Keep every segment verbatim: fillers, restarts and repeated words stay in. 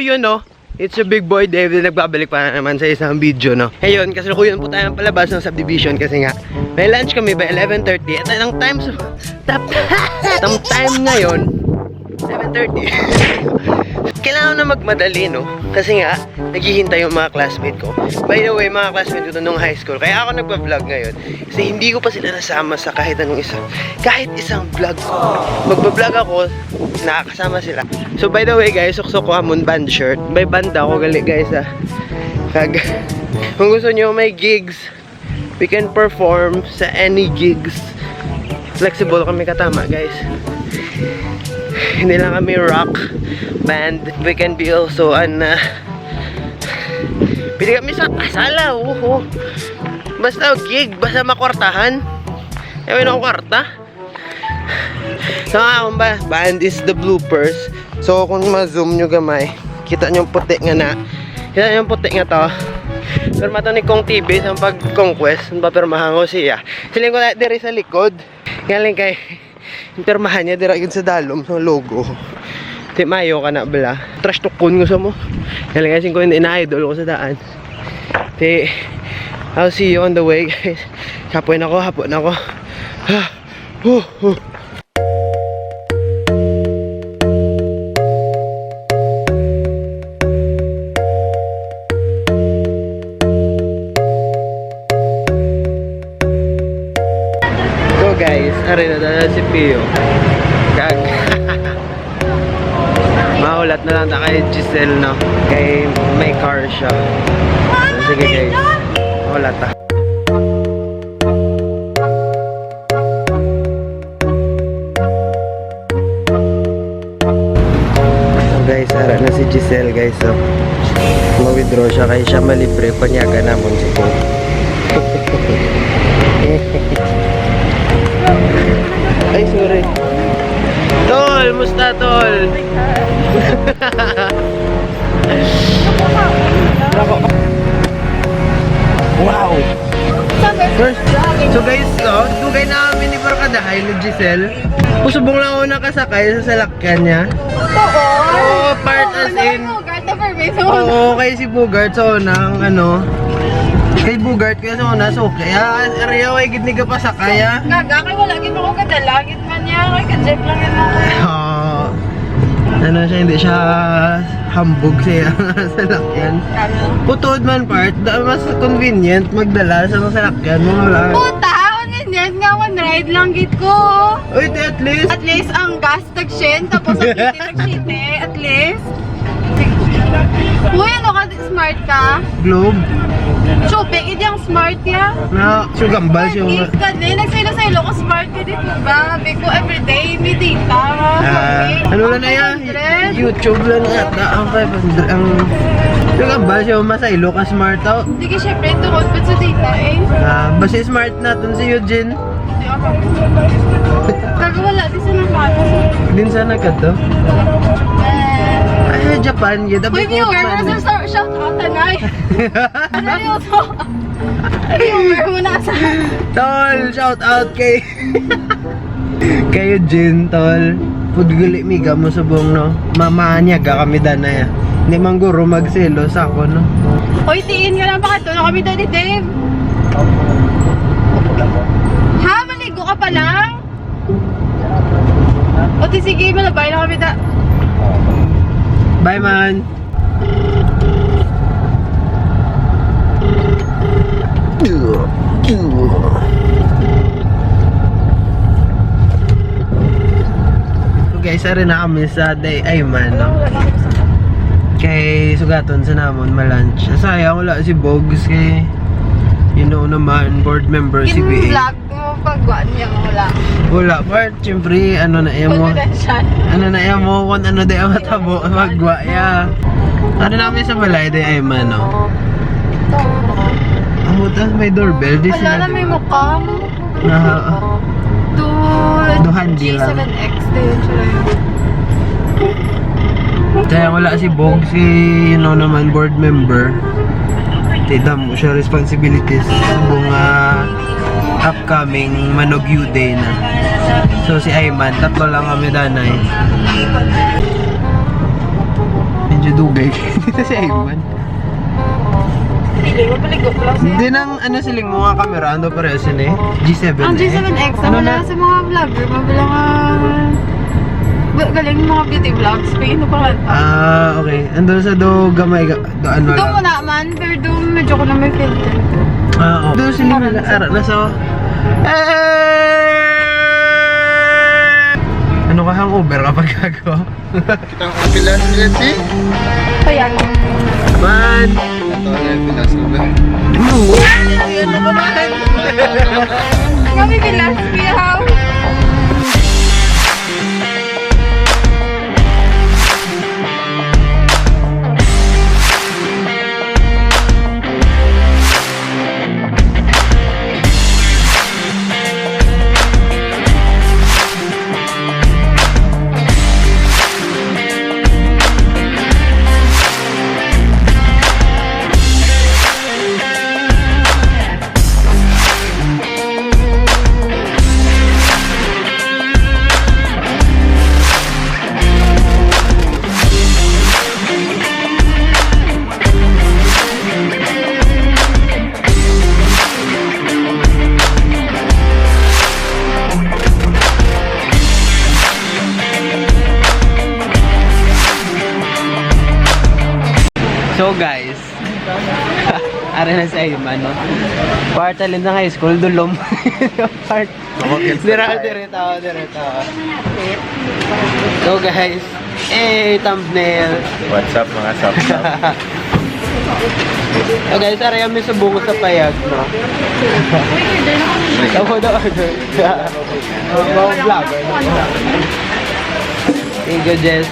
Yun, no? It's your big boy David, nagbabalik para naman sa isang video, no? Ngayon, kasalukuyan po tayong palabas ng subdivision kasi nga may lunch kami by eleven thirty. At ang time sa... Tap, ang time ngayon, seven thirty. Kailangan na magmadali, no? Kasi nga, naghihintay yung mga classmate ko. By the way, mga classmate ko to nung high school. Kaya ako nagpa-vlog ngayon. Kasi hindi ko pa sila nasama sa kahit anong isa. Kahit isang vlog. Magpa-vlog ako, nakakasama sila. So, by the way, guys, suksok ko amon band shirt. May banda ko gali, guys, ah. Kag, kung gusto nyo may gigs, we can perform sa any gigs. Flexible kami katama, guys. Hindi lang kami rock band. We can be also an, ah, pwede kami sa sala, oo. Basta gig, basta makwartahan. Ewan ako kwarta. So, nga akong ba, band is the bloopers. So, kung ma-zoom nyo gamay, kita nyo ang puti nga na. Kita nyo ang puti nga to. Pero mato ni Kong T V sa pag-conquest, ang papirmahan ko siya. Siling ko na diri sa likod. Galing kay, pirmahan niya dira yun sa dalom, sa logo. Ti mayo ka na bala. Trash tukon ko sa mo. Galing kasi ko hindi na idol ko sa daan. Ti, I'll see you on the way, guys. Hapon ako, hapon ako. Huh, huh. So guys, ari na tayo si Pio. Kag mahulat na lang ta kay Giselle, no? Kay may car siya. Sige guys, mahulat ta. So guys, ara na si Giselle, guys, so ma-withdraw siya kay siya malibre, panyaga namon si Pong. Ay, sorry. Tol, musta, tol? Wow. First, so guys, oh, dugay na kami ni Barkadahay ni Giselle. Kusubong lang ako nakasakay sa salakyan niya. Oo. Oo, part as in. Bogart na permiso. Oo, kay si Bogart sa unang, ano, kay Bogart kaya sa una, so, kaya, ariya, ay gid ni kapasakay, ah. Gaga, kay wala gid ako kadala, gid man niya, kay ka-jeep lang yun ako. Oo. Ano siya, hindi siya hambog siya sa salakyan. Ano? Putod man part, da-, mas convenient magdala sa salakyan mo, wala. Puta, convenient nga, one ride lang gid ko. Uy, di at least. At least, ang gas tag-shen, tapos ang T T tag-siyete, at least. Uy, ano ka, smart ka? Globe. Chobe, gid yung smart ya. Na, sugambal siya. Ikaw din, nagsaylo-saylo ko, smart ka din, diba? Biko, everyday, may data. Ah, okay. Ano lang na yan? Five hundred. YouTube lang ata ang five hundred. Ang, sugambal siya, masaylo ka, smart out. Sige, syempre, tungod pa sa data eh. Ah, basi smart natin si Eugene. Kag wala, di sa nagbago. Din sa nagkadto? Eh. Ay, Japan, yun. Uy, viewer, mo sa shout out, tanay. Seryoso. Viewer mo na sa Tol, shout out kay, kay Eugene, tol. Pudguli miga mo subong, no? Mamanyaga kami danay, ah. Hindi man guro magselos ako, no? Uy, tiin nga lang, baka to na kami dali, Dave. Ha? Maligo ka pa lang? O, di sige, malabay na kami da. Bye, man. So guys, ari na kami sa Day Ayman, no? Kay sugaton sa namon ma-lunch. Sayang wala si Bogs kay, you know naman, board member si Kin B A. Vlog mo pagkuan niya, wala. Wala, part, siyempre, ano na iya mo. Confidential. Ano na iya mo, kung ano na iya matabo, magwa iya. Ano namin sa balay, Day Ayman, no? Ang butas, may doorbell, di Wala sila, na, di may ba? Mukha. Na, Do, Duhan di lang. G seven X din, sure. Kaya wala si Bog, si, you know naman, board member. Tidam mo siya responsibilities sa mga upcoming Manogyu Day na. So, si Ayman, tatlo lang kami danay. Medyo dugay. Dito si Ayman. Hindi, mapaligo ko lang siya. Hindi nang ano, siling mo nga camera, ano pareho sila eh? G seven X. Ang X, X, ano wala na? Sa mga vlogger, mabila nga, ga-, galing mga beauty vlogs. Kaya ano pa nga? Ah, okay. Ando sa do gamay ga-, daan na. Ito lang. Muna man, pero do medyo ko na may filter. Ah, oo. Do sila. Para nila, sa ara na sa, eh! Ano ka, hangover ka pag ako? Kita ang ambulance, Jesse. Kaya. Man! Ito ang ambulance, Uber. Ano? Ayan na naman. Kami bilas, we have. So guys, ari na si Ayman, no? Part talim sa high school, dulom. Part. Dira, dira, tawa, dira, tawa. So guys, eh, thumbnail. What's up, mga sapsap? So guys, ari kami sa bungo sa payag, no? Ako daw, ano? Mga vlogger. Thank you, Jess.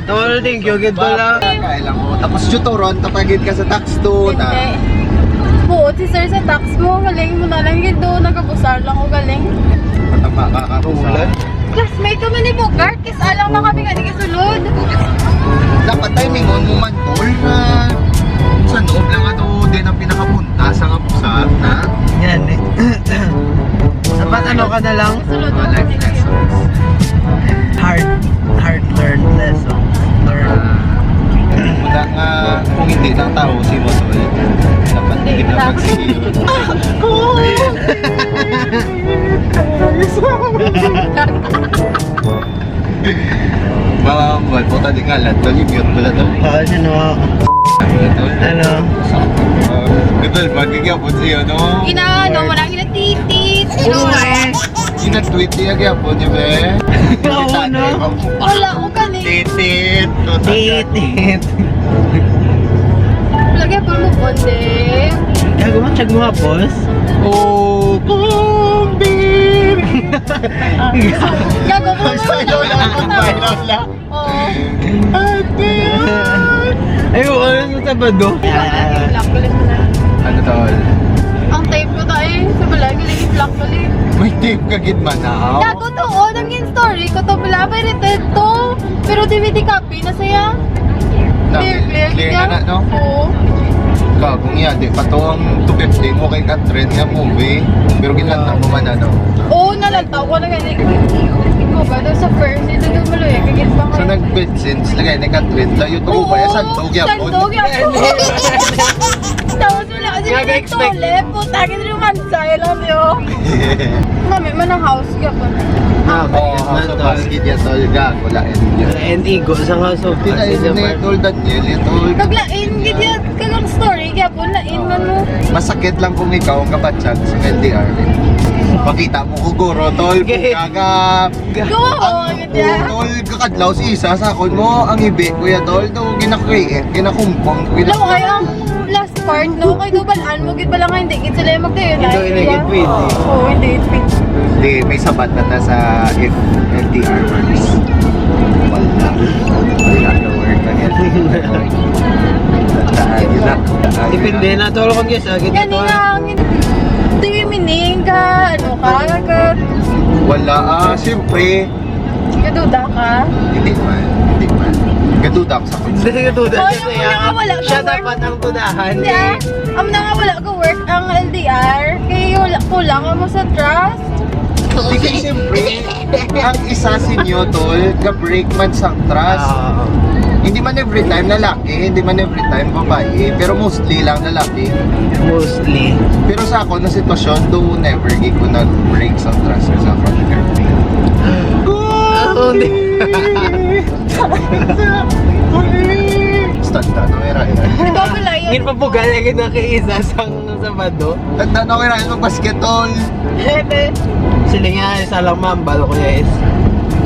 Tol, thank you gid, tol, ah. Kaya lang mo. Tapos tutoron, tapagid ka sa tax to na. Hindi. Buot si sir sa tax mo, galing mo na lang gid do, nagabusar lang ko galing. Mataba ka, kabusar. Classmate ko man ni Bogart, kis alang na kami nga di kasulod. Dapat timingon mo man, tol, na sa loob lang ato, din ang pinakapunta sa nga busar na. Yan eh. Dapat ano ka na lang? Sunod. Mga life lessons. Hard, hard learned lessons. Learn. Ah, wala nga, kung hindi na tao, si Motoy. Dapat hindi na magsige. Mga ambal, puta di ngalan. Dali, mute pala to. Oo, sino? Ano to? Ano? Ito, magigyapon siya, no? Ginaano mo lang, ginatitit. Ginatweet niya gyapon, di ba? Oo, no? Wala ko kani. Titit. Titit. Lagi po mo konti. Gago man, check mo nga, boss. Oh, kung bir. Gago mo. Basta yun, ang viral na. Oo. Ate, ay! Ay, oo, ano sa Sabado? Black ulit na. Ano, tol? Ang tape ko tayo, sa balay, galing black ulit. May tape ka gid man, ah. Gago to, oh, nangin story ko to, bala, pirated to. Pero D V D copy na siya. Na, clear, clear, clear na, no? Oo. Gago niya, di pa to ang two fifty mo kay Catherine nga movie. Pero ginlanta mo man, ano? Oo, nalantaw ko na gani. Ikaw ba? Doon sa first, ito doon mo, Loy. Kagit pa. So, nag-bed since, lagay ni Catherine. Layo to ba? Oo, sandog yapon. Sandog yapon. Tapos wala kasi Grabe, expect. Tulip. Putangin naman, silent yun. Nami man ang house yapon. Ah, oo, House of Us, gid yan, tol. Gago, lain yun. Lain igo sa House of Us. Sila yun ni Tol Daniel, yun, tol. Kag lain, gid yan. Kag ang story, gyapon, lain man mo. Masakit lang kung ikaw ang kabatyag sa L D R. Pakita mo ko, guro, tol. Kung Gay. Kaga, Go! ang Ganda. Tol, kakadlaw si isa, sakon mo, ang ibi, kuya, tol. Daw, ginakriit, ginakumpong, Law ay ginakumpong. Ang last part, no? Kay dubalaan mo, gid bala nga, hindi, gid sila yung magdayon. Ito, ay, hindi, gid pwede. Oo, hindi, gid pwede. Hindi, may sabat na ta sa if L D R works. Wala. Wala na work na yan. Depende na, tol, kung yes, ah, gid Yan na, tol. Nga, ang hindi, meaning ka, ano ka, ka- Wala, ah, siyempre. Gaduda ka? Hindi man, hindi man. Gaduda ako sa Hindi, gaduda. Hoy, Siya ang mga wala siya ka work. Dapat ang dudahan, Hindi, eh. Ah. Ang mga wala ka work, ang L D R, kay wala, kulang mo sa trust. Hindi, siyempre. Ang isa sinyo, tol, ga-break man sang trust. Ah. Hindi man every time lalaki, hindi man every time babae, pero mostly lang lalaki. Mostly. Pero sa ako na sitwasyon, do never gid ko nag-break sa trust sa ako ni girlfriend. Oh, hindi. Basta ta, no, era, era. Ikaw pala yun. Ngin papugal lagi na kay isa sang Sabado. Tanda na ko yung mag-basketball. Sila nga, isa lang mambal ko, guys.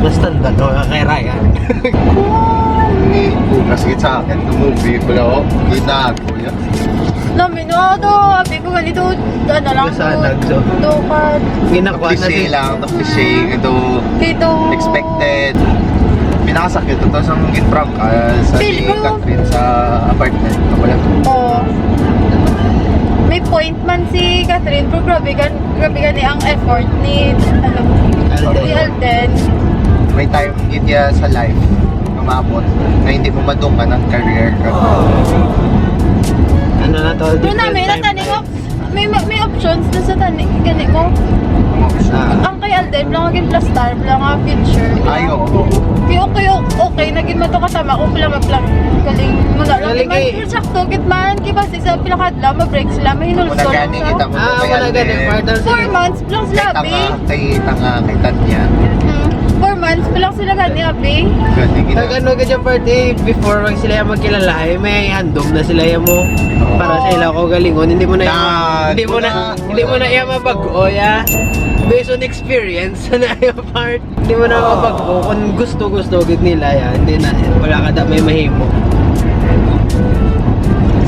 Basta tanda ko kay Ryan. Bukas kita sa akin, tumubi ko na, oh. Kita ko yan. Namin, oh, to, abi ko ganito, ano lang, Basta to, nagso. To, pa. Ginakuha na Cliche si lang, to cliche, ito Kay to expected. Pinakasakit to, to sa mga prank, ah, sa Feel si ko. Catherine sa apartment. Ako lang. Oo. May point man si Catherine, pero grabe gan-, grabe gani ang effort ni, ano, Alden. Ni Alden. May time gid niya sa life na maabot na hindi mo madunggan ang career ka. Ano na to? Pero na, different may time. Natani ko, may, may options na sa tani, gani ko. Ah. Ang kay Alden, lang aging plastar, lang ang future. Ay, oo. Kay okay, okay, okay, naging mato kasama ko, pala maplang. Galing mo na lang. Galing man, eh. Pero sakto, git man, kay basi sa pila ka adlaw, ma-break sila, mahinulsol Wala gani lang kita siya. Mo Ah, kay wala gani, Alden. Partner. Four months lang sila, Kay abi. Tanga, kay Tanga, kay Tanya. Hmm. Four months pa lang sila gani, abi. Gani, gina- Nag ano ka dyan, parte, before mag sila magkilala, eh, may handom na sila yan mo. Oo. Para sa ila ko galingon, hindi mo na Na, yan, hindi mo na, na, hindi mo na yan mabag-o, ya. Based on experience, na yung part. Hindi mo na mapag-o kung gusto-gusto gid nila yan. Hindi na, wala ka da may mahimo.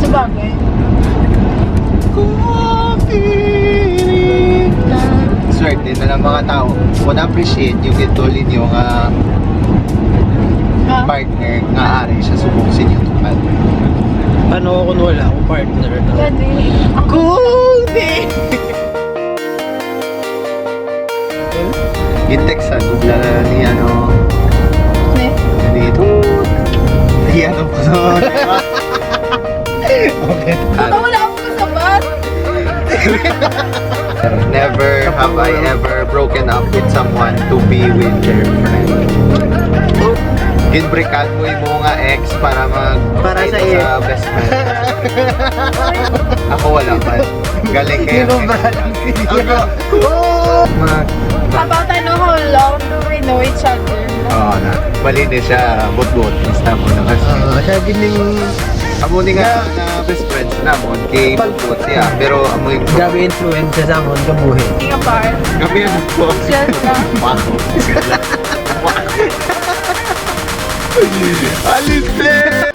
Sabagay. Swerte na lang mga tao. Kung na-appreciate yung gito ninyo nga Ah. Partner nga ari siya subong sa inyo tukad. Paano kung wala akong partner? Gani. Kung di Yung text sa Google na ni ano. Ne? Ganito. Yan ang puso. Okay. Baka wala akong kasabat. Never have I ever broken up with someone to be with their friend. Ginbreakan mo yung mga ex para mag Para sa sa iyo. Best friend. Ako wala pa. Galing kayo. Di ba, Brad? Ang ga-, oh! Mag- About ano, how long do we know each other? Oo na. Bali ni siya, butbut. Basta mo na kasi. Ah, siya gining Amo ni nga na best friends namon kay butbut siya. Pero amo yung Grabe influence sa amon kabuhi. Hindi ka par. Kami ang butbut. Siya siya. Wow. Alis, eh!